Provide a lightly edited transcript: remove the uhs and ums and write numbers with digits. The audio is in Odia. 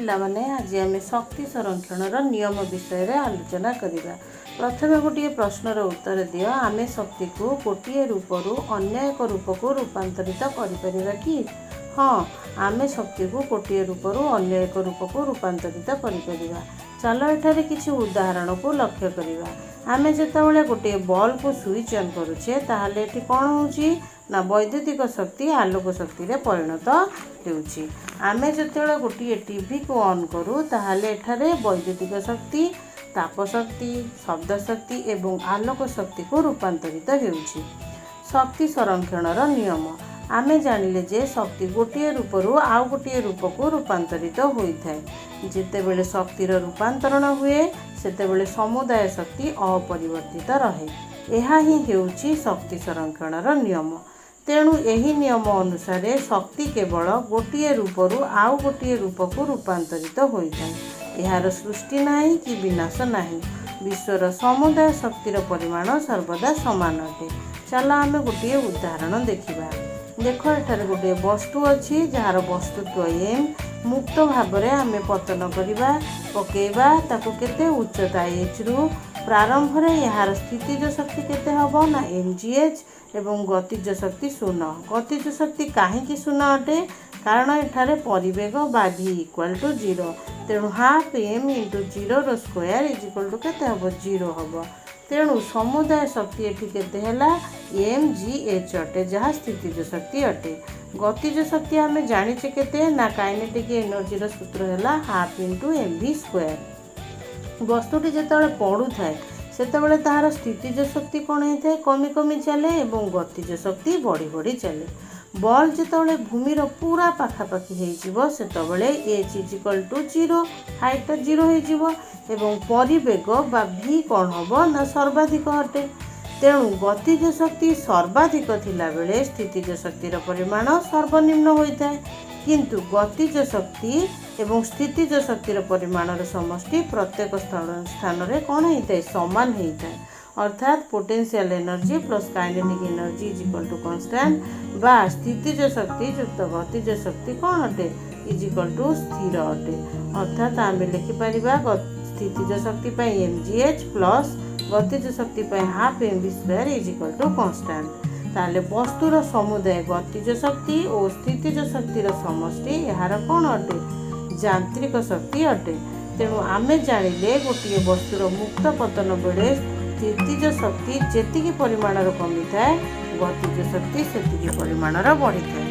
ପିଲାମାନେ, ଆଜି ଆମେ ଶକ୍ତି ସଂରକ୍ଷଣର ନିୟମ ବିଷୟରେ ଆଲୋଚନା କରିବା। ପ୍ରଥମେ ଗୋଟିଏ ପ୍ରଶ୍ନର ଉତ୍ତର ଦିଅ। ଆମେ ଶକ୍ତିକୁ ଗୋଟିଏ ରୂପରୁ ଅନ୍ୟ ଏକ ରୂପକୁ ରୂପାନ୍ତରିତ କରିପାରିବା କି? ହଁ, ଆମେ ଶକ୍ତିକୁ ଗୋଟିଏ ରୂପରୁ ଅନ୍ୟ ଏକ ରୂପକୁ ରୂପାନ୍ତରିତ କରିପାରିବା। ଚାଲ ଏଠାରେ କିଛି ଉଦାହରଣକୁ ଲକ୍ଷ୍ୟ କରିବା। ଆମେ ଯେତେବେଳେ ଗୋଟିଏ ବଲ୍ବକୁ ସୁଇଚ୍ ଅନ୍ କରୁଛେ, ତାହେଲେ ଏଠି କ'ଣ ହେଉଛି ନା ବୈଦ୍ୟୁତିକ ଶକ୍ତି ଆଲୋକ ଶକ୍ତିରେ ପରିଣତ ହେଉଛି। ଆମେ ଯେତେବେଳେ ଗୋଟିଏ ଟିଭିକୁ ଅନ୍ କରୁ, ତାହେଲେ ଏଠାରେ ବୈଦ୍ୟୁତିକ ଶକ୍ତି ତାପ ଶକ୍ତି, ଶବ୍ଦ ଶକ୍ତି ଏବଂ ଆଲୋକ ଶକ୍ତିକୁ ରୂପାନ୍ତରିତ ହେଉଛି। ଶକ୍ତି ସଂରକ୍ଷଣର ନିୟମ। ଆମେ ଜାଣିଲେ ଯେ ଶକ୍ତି ଗୋଟିଏ ରୂପରୁ ଆଉ ଗୋଟିଏ ରୂପକୁ ରୂପାନ୍ତରିତ ହୋଇଥାଏ। ଯେତେବେଳେ ଶକ୍ତିର ରୂପାନ୍ତରଣ ହୁଏ, ସେତେବେଳେ ସମୁଦାୟ ଶକ୍ତି ଅପରିବର୍ତ୍ତିତ ରହେ। ଏହା ହିଁ ହେଉଛି ଶକ୍ତି ସଂରକ୍ଷଣର ନିୟମ। ତେଣୁ ଏହି ନିୟମ ଅନୁସାରେ ଶକ୍ତି କେବଳ ଗୋଟିଏ ରୂପରୁ ଆଉ ଗୋଟିଏ ରୂପକୁ ରୂପାନ୍ତରିତ ହୋଇଥାଏ। ଏହାର ସୃଷ୍ଟି ନାହିଁ କି ବିନାଶ ନାହିଁ। ବିଶ୍ୱର ସମୁଦାୟ ଶକ୍ତିର ପରିମାଣ ସର୍ବଦା ସମାନ ଅଟେ। ଚାଲ ଆମେ ଗୋଟିଏ ଉଦାହରଣ ଦେଖିବା। ଦେଖ, ଏଠାରେ ଗୋଟିଏ ବସ୍ତୁ ଅଛି, ଯାହାର ବସ୍ତୁତ୍ୱ ଏମ୍। ମୁକ୍ତ ଭାବରେ ଆମେ ପତନ କରିବା, ପକେଇବା ତାକୁ କେତେ ଉଚ୍ଚତା ଏଚ୍ରୁ। ପ୍ରାରମ୍ଭରେ ଏହାର ସ୍ଥିତିଜ ଶକ୍ତି କେତେ ହେବ ନା ଏମ୍ ଜି ଏଚ୍ ଏବଂ ଗତିଜ ଶକ୍ତି ଶୂନ। ଗତିଜ ଶକ୍ତି କାହିଁକି ଶୂନ ଅଟେ? କାରଣ ଏଠାରେ ପରିବେଗ ବା ଭି ଇକ୍ୱାଲ୍ ଟୁ ଜିରୋ। ତେଣୁ ହାଫ୍ ଏମ୍ ଇଣ୍ଟୁ ଜିରୋର ସ୍କୋୟାର is equal to କେତେ ହେବ? ଜିରୋ ହେବ। ତେଣୁ ସମୁଦାୟ ଶକ୍ତି ଏଠି କେତେ ହେଲା? ଏମ୍ ଜି ଏଚ୍ ଅଟେ, ଯାହା ସ୍ଥିତିଜ ଶକ୍ତି ଅଟେ। ଗତିଜ ଶକ୍ତି ଆମେ ଜାଣିଛେ କେତେ ନା କାଇନେଟିକ୍ ଏନର୍ଜିର ସୂତ୍ର ହେଲା half into m v square। ବସ୍ତୁଟି ଯେତେବେଳେ ପଡ଼ୁଥାଏ, ସେତେବେଳେ ତାହାର ସ୍ଥିତିଜ ଶକ୍ତି କ'ଣ ହେଇଥାଏ? କମି କମି ଚାଲେ ଏବଂ ଗତିଜ ଶକ୍ତି ବଢ଼ି ବଢ଼ି ଚାଲେ। ବଲ୍ ଯେତେବେଳେ ଭୂମିର ପୁରା ପାଖାପାଖି ହେଇଯିବ, ସେତେବେଳେ h is equal to zero, ହାଇଟ୍ଟା zero ହେଇଯିବ ଏବଂ ପରିବେଗ ବା ଭି କ'ଣ ହେବ ନା ସର୍ବାଧିକ ଅଟେ। ତେଣୁ ଗତିଜ ଶକ୍ତି ସର୍ବାଧିକ ଥିଲାବେଳେ ସ୍ଥିତିଜ ଶକ୍ତିର ପରିମାଣ ସର୍ବନିମ୍ନ ହୋଇଥାଏ। କିନ୍ତୁ ଗତିଜ ଶକ୍ତି ଏବଂ ସ୍ଥିତିଜ ଶକ୍ତିର ପରିମାଣର ସମଷ୍ଟି ପ୍ରତ୍ୟେକ ସ୍ଥାନରେ କ'ଣ ହେଇଥାଏ? ସମାନ ହେଇଥାଏ। ଅର୍ଥାତ୍ potential energy plus kinetic energy is equal to constant ବା ସ୍ଥିତିଜ ଶକ୍ତି ଯୁକ୍ତ ଗତିଜ ଶକ୍ତି କ'ଣ ଅଟେ? Is equal to ସ୍ଥିର ଅଟେ। ଅର୍ଥାତ୍ ଆମେ ଲେଖିପାରିବା, ସ୍ଥିତିଜ ଶକ୍ତି ପାଇଁ ଏମ୍ ଜି ଏଚ୍ ପ୍ଲସ୍ ଗତିଜ ଶକ୍ତି ପାଇଁ half m v square is equal to constant। ତାହେଲେ ବସ୍ତୁର ସମୁଦାୟ ଗତିଜ ଶକ୍ତି ଓ ସ୍ଥିତିଜ ଶକ୍ତିର ସମଷ୍ଟି ଏହାର କ'ଣ ଅଟେ? ଯାନ୍ତ୍ରିକ ଶକ୍ତି ଅଟେ। ତେଣୁ ଆମେ ଜାଣିଲେ, ଗୋଟିଏ ବସ୍ତୁର ମୁକ୍ତ ପତନ ବେଳେ ସ୍ଥିତିଜ ଶକ୍ତି ଯେତିକି ପରିମାଣର କମିଥାଏ, ଗତିଜ ଶକ୍ତି ସେତିକି ପରିମାଣର ବଢ଼ିଥାଏ।